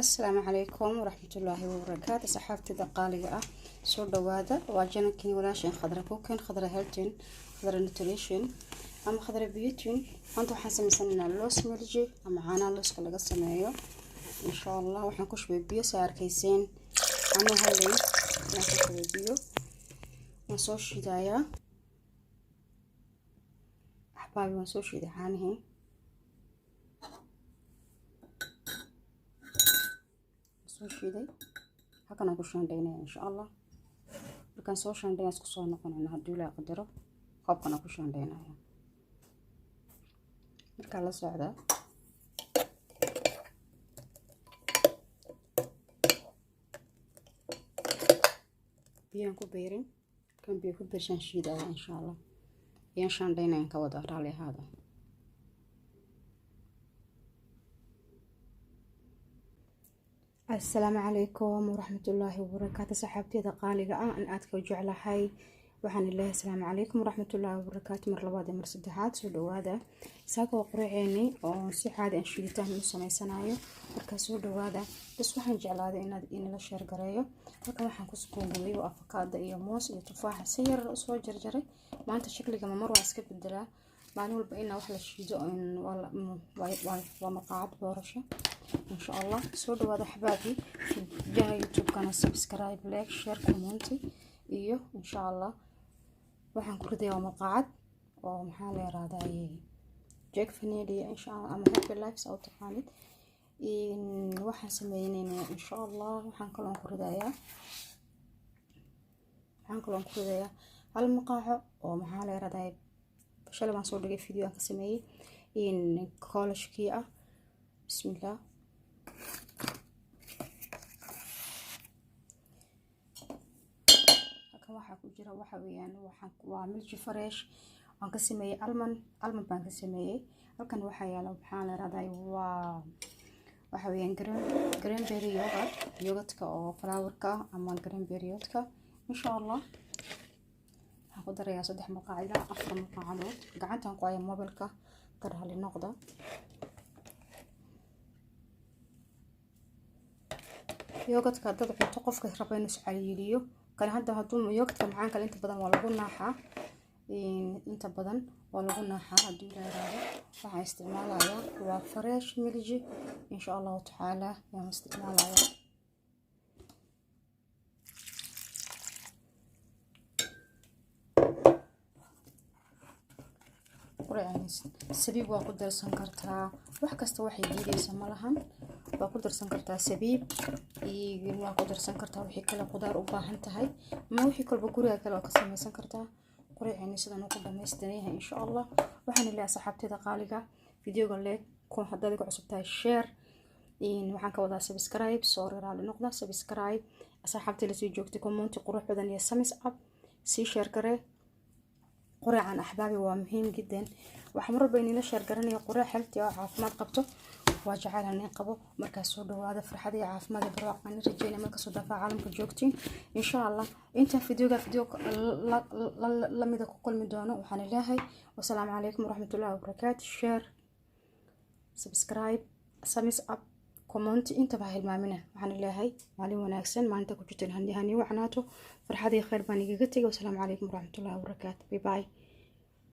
Asalaamu calaykum waraxmatullaahi wabarakaatu. Saxaabtida qaaliga ah, soo dhawaada. Waa channelkii walaashan Khadra Cooking, Khadra Healthy, Khadra Nutrition ama Khadra Beauty. Maanta waxaan sameysanaynaa loos milk ama caanaha looska laga sameeyo, insha Allah. Waxaan ku shubay biyo, saa arkayseen ama haleyn ayaan ku shubay biyo. Waan soo shiidayaa, axbaabi. Waan soo shiiday caanihii, soo shiiday. Halkan aan ku shaandhaynaya, insha Allah. Markaan soo shaandhaynaya, isku soo noqonayna haddii Ilaahay qadaro. Koobkan aan ku shaandhaynaya markaa la socda. Biyaan ku beerin. Markaan biyo ku beershaan shiidaya, insha Allah. Biyaan shaandhaynayaan ka wada, raali ahaada. Asalaamu calaykum waraxmatullaahi wabarakaatu. Saxaabtiyada qaaliga ah aan aadka u jeclahay, waxaan ilahay asalaamu calaykum waraxmatullaahi wabarakaatu mar labaad iyo mar saddexaad. Soo dhawaada. Saaka waa quraceeni oo si caadi aan shiiditaan u sameysanayo. Markaa soo dhawaada. Bas waxaan jeclaaday inaad inala share gareeyo. Halkan waxaan ku sukuungumay waa afakaada iyo moos iyo tufaaxa, si yar usoo jarjaray. Maanta shakliga mamar waa iska bedelaa. Maalin walba inaa wax la shiido waa maqaacad boorasho, insha Allah. Soo dhawaada, xabaabi. Channel YouTube-kana subscribe, like, share, comment iyo insha Allah. Waxaan ku ridayaa waa malqacad oo maxaa la yiraahdaa, Jik vanilla, insha Allah, ama Happy Life saa u taqaanid. Waxaan sameyneynaa, insha Allah, waxaan kaloon ku ridayaa hal maqaaco oo maxaa la yiraahdaa, shalay baan soo dhigay video aan ka sameeyey koolashkii ah. Bismillah. Halkan waxaa ku jira waxa weeyaan waxaan waa milk fresh waan ka sameeyey almond, almond baan ka sameeyey. Halkan waxaa yaala, maxaa la yiraahdaa, waa waxa weeyaan cranberry yogurt, yogurtka oo flowerka ama cranberry yogurtka, insha Allah. Waxaan ku darayaa 3 malqacad ilaa 4 malqacadood. Gacantan ku haya mobilka, ka raali noqda. Yogurtka dad cunto qofka raba inuu iscayiliyo kan hadda hadduu yogurtka macaan kale inta badan waa lagu naaxaa, inta badan waa lagu naaxaa haddii la yiraahdo. Waxaan isticmaalayaa waa fresh milk, insha Allahu tacaala, ayaan isticmaalayaa. Sabiib waa ku darsan kartaa, wax kasta waxay diideysa ma lahan. Waa ku darsan kartaa sabiib, waa ku darsan kartaa wixii kale qudaar u baahan tahay ama wixii kalba guriga kale waa ka samaysan kartaa. Quraceeni sidan uu ku dhamaystiran yahay, insha Allah. Waxaan ilahay asxaabteeda qaaliga, videoga like ku, haddaad igu cusub tahay share, waxaan ka wadaa subscribe, sorry, raali noqda, subscribe. Asxaabtii lasii joogtay, comment qurux badan iyo thumbs up. Sii share garee quracan, axbaabi, waa muhiim jiddan. Waxaa mar walba inila share garanaya quraac healthy oo caafimaad qabto, waa jecel hanin qabo. Markaas soo dhawaada. Farxad iyo caafimaad iyo barwaaqo aan rajeynaya markastoo daafaha caalamka joogtiin, insha Allah. Intaan videoga video lamida ku kulmi doono, waxaan ilaahay wasalaamu calaykum waraxmatullahi wabarakaatu. Share, subscribe, thumbs up, comment intaba hilmaamina. Waxaan ilaahay maalin wanaagsan, maalinta ku jirteen hani wacnaato. Farxad iyo khayr baan igaga tegay. Wasalaamu calaykum waraxmatullahi wabarakaatu. Bye bye.